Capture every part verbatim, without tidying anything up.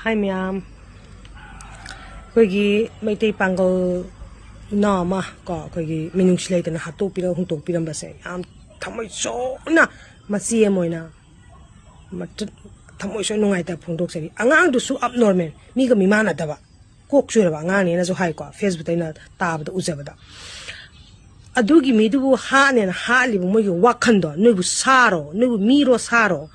ꯍꯥꯏ ꯃꯌꯥꯝ, ꯑꯩꯈꯣꯏꯒꯤ ꯃꯩꯇꯩ ꯄꯥꯡꯒꯜ ꯏꯅꯥꯎ ꯑꯃ ꯀꯣ, ꯑꯩꯈꯣꯏꯒꯤ ꯃꯤꯅꯨꯡꯁꯤ ꯂꯩꯇꯅ ꯍꯥꯠꯇꯣꯛꯄꯤꯔ ꯍꯨꯟꯇꯣꯛꯄꯤꯔꯝꯕꯁꯦ ꯌꯥꯝ ꯊꯃꯣꯏ ꯁꯣꯛꯅ, ꯃꯆꯦ ꯑꯃ ꯑꯣꯏꯅ ꯃꯇꯨ-, ꯊꯃꯣꯏ ꯁꯣꯛꯅ ꯅꯨꯡꯉꯥꯏꯇꯕ ꯐꯣꯡꯗꯣꯛꯆꯔꯤ꯫ ꯑꯉꯥꯡꯗꯨꯁꯨ ꯑꯞ ꯅꯣꯔꯃꯦꯜ, ꯃꯤꯒ ꯃꯤꯃꯥꯟꯅꯗꯕ, ꯀꯣꯛ ꯆꯣꯏꯔꯕ ꯑꯉꯥꯡꯅꯦꯅꯁꯨ ꯍꯥꯏꯀꯣ, ꯐꯦꯁꯕꯨꯛꯇ ꯑꯩꯅ ꯇꯥꯕꯗ, ꯎꯖꯕꯗ꯫ ꯑꯗꯨꯒꯤ ꯃꯤꯗꯨꯕꯨ ꯍꯥꯠꯅꯦꯅ ꯍꯥꯠꯂꯤꯕ ꯃꯣꯏꯒꯤ ꯋꯥꯈꯟꯗꯣ, ꯅꯣꯏꯕꯨ ꯁꯥꯔꯣ, ꯅꯣꯏꯕꯨ ꯃꯤꯔꯣ ꯁꯥꯔꯣ?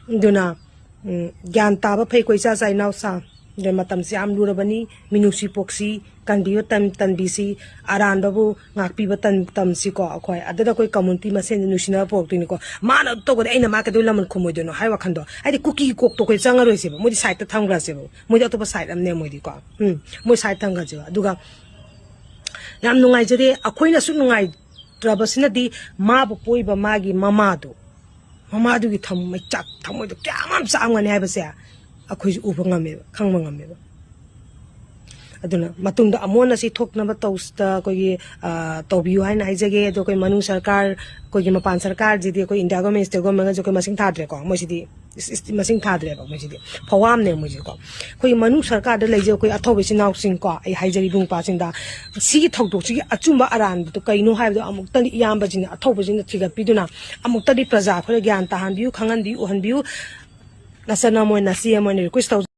ꯑꯗꯨꯅ, ꯎꯝ, ꯒ꯭ꯌꯥꯟ ꯇꯥꯕ ꯐꯩꯀꯣ, ꯏꯆꯥ ꯏꯆꯥ ꯏꯅꯥꯎꯁꯥ꯫ ꯑꯗꯨꯅ ꯃꯇꯝꯁꯤ ꯌꯥꯝ ꯂꯨꯔꯕꯅꯤ, ꯃꯤꯅꯨꯡꯁꯤ ꯄꯣꯛꯁꯤ, ꯀꯟꯕꯤꯕ ꯇꯝ-, ꯇꯝꯕꯤꯁꯤ, ꯑꯔꯥꯟꯕꯕꯨ ꯉꯥꯛꯄꯤꯕ ꯇꯝ-, ꯇꯝꯁꯤꯀꯣ꯫ ꯑꯩꯈꯣꯏ ꯑꯗꯨꯗ ꯑꯩꯈꯣꯏ ꯀꯝꯃꯨꯅꯤꯇꯤ ꯃꯁꯦꯟꯗ ꯅꯨꯡꯁꯤꯅꯕ ꯄꯣꯔꯛꯇꯣꯏꯅꯤꯀꯣ꯫ ꯃꯥꯅ ꯑꯗꯨ ꯇꯧꯒꯗꯤ ꯑꯩꯅ ꯃꯥ ꯀꯩꯗꯧ ꯂꯃꯟ ꯈꯨꯝꯃꯣꯏꯗꯣꯏꯅꯣ ꯍꯥꯏ ꯋꯥꯈꯟꯗꯣ꯫ ꯍꯥꯏꯗꯤ ꯀꯨꯀꯤ ꯀꯣꯛꯇꯣ ꯑꯩꯈꯣꯏ ꯆꯪꯉꯔꯣꯏꯁꯦꯕ, ꯃꯣꯏꯗꯤ ꯁꯥꯏꯠꯇ ꯊꯝꯈ꯭ꯔꯁꯦꯕ, ꯃꯣꯏꯗꯤ ꯑꯇꯣꯞꯄ ꯁꯥꯏꯠ ꯑꯃꯅꯦ ꯃꯣꯏꯗꯤꯀꯣ꯫ ꯎꯝ, ꯃꯣꯏ ꯁꯥꯏꯠ ꯊꯝꯈ꯭ꯔꯁꯦꯕ꯫ ꯑꯗꯨꯒ ꯌꯥꯝ ꯅꯨꯡꯉꯥꯏꯖꯗꯦ, ꯑꯩꯈꯣꯏꯅꯁꯨ ꯅꯨꯡꯉꯥꯏꯇ꯭ꯔꯕꯁꯤꯅꯗꯤ ꯃꯥꯕꯨ ꯄꯣꯛꯏꯕ ꯃꯥꯒꯤ ꯃꯃꯥꯗꯣ, ꯃꯃꯥꯗꯨꯒꯤ ꯊꯝ-, ꯃꯩꯆꯥꯛ ꯊꯃꯣꯏꯗꯣ ꯀꯌꯥꯝ ꯌꯥꯝ ꯆꯥꯛꯑꯝꯒꯅꯤ ꯍꯥꯏꯕꯁꯦ ꯑꯩꯈꯣꯏꯁꯨ ꯎꯕ ꯉꯝꯃꯦꯕ, ꯈꯪꯕ ꯉꯝꯃꯦꯕ꯫ ꯑꯗꯨꯅ ꯃꯇꯨꯡꯗ ꯑꯃꯨꯛ ꯍꯟꯅ ꯁꯤ ꯊꯣꯛꯅꯕ ꯇꯧꯁꯤꯗ ꯑꯩꯈꯣꯏꯒꯤ, ꯑ, ꯇꯧꯕꯤꯌꯨ ꯍꯥꯏꯅ ꯍꯥꯏꯖꯒꯦ꯫ ꯑꯗꯣ ꯑꯩꯈꯣꯏ ꯃꯅꯨꯡ ꯁꯔꯀꯥꯔ, ꯑꯩꯈꯣꯏꯒꯤ ꯃꯄꯥꯟ ꯁꯔꯀꯥꯔꯁꯤꯗꯤ ꯑꯩꯈꯣꯏ ꯏꯟꯗꯤꯌꯥ ꯒꯣꯔꯃꯦꯟ, ꯁ꯭ꯇꯦꯠ ꯒꯣꯔꯃꯦꯟꯒꯁꯨ ꯑꯩꯈꯣꯏ ꯃꯁꯤꯡ ꯊꯥꯗ꯭ꯔꯦꯀꯣ꯫ ꯃꯣꯏꯁꯤꯗꯤ ꯏꯁ-, ꯏꯁ-, ꯃꯁꯤꯡ ꯊꯥꯗ꯭ꯔꯦꯕ ꯃꯣꯏꯁꯤꯗꯤ꯫ ꯐꯋꯥꯝꯅꯦ ꯃꯣꯏꯁꯤꯀꯣ꯫ ꯑꯩꯈꯣꯏꯒꯤ ꯃꯅꯨꯡ ꯁꯔꯀꯥꯔꯗ ꯂꯩꯖꯩ ꯑꯩꯈꯣꯏ ꯑꯊꯧꯕ ꯏꯆꯤꯟ ꯏꯅꯥꯎꯁꯤꯡꯀꯣ, ꯑꯩ ꯍꯥꯏꯖꯔꯤ ꯏꯕꯨꯡ ꯏꯄ꯭ꯋꯥꯁꯤꯡꯗ, ꯁꯤꯒꯤ ꯊꯧꯗꯣꯛꯁꯤꯒꯤ ꯑꯆꯨꯝꯕ ꯑꯔꯥꯟꯕꯗꯨ ꯀꯩꯅꯣ ꯍꯥꯏꯕꯗꯣ ꯑꯃꯨꯛꯇꯗꯤ ꯏꯌꯥꯝꯕꯁꯤꯡꯅ, ꯑꯊꯧꯕꯁꯤꯡꯅ ꯊꯤꯒꯠꯄꯤꯗꯨꯅ ꯑꯃꯨꯛꯇꯗꯤ ꯄ꯭ꯔꯖꯥ ꯑꯩꯈꯣꯏꯗ ꯒ꯭ꯌꯥꯟ ꯇꯥꯍꯟꯕꯤꯌꯨ, ꯈꯪꯍꯟꯕꯤꯌꯨ, ꯎꯍꯟꯕꯤꯌꯨ꯫ ꯅꯆꯟ ꯑꯃ ꯑꯣꯏꯅ, ꯅꯆꯦ ꯑꯃ ꯑꯣꯏꯅ ꯔꯤꯀ꯭ꯋꯦꯁ ꯇꯧꯖꯩ꯫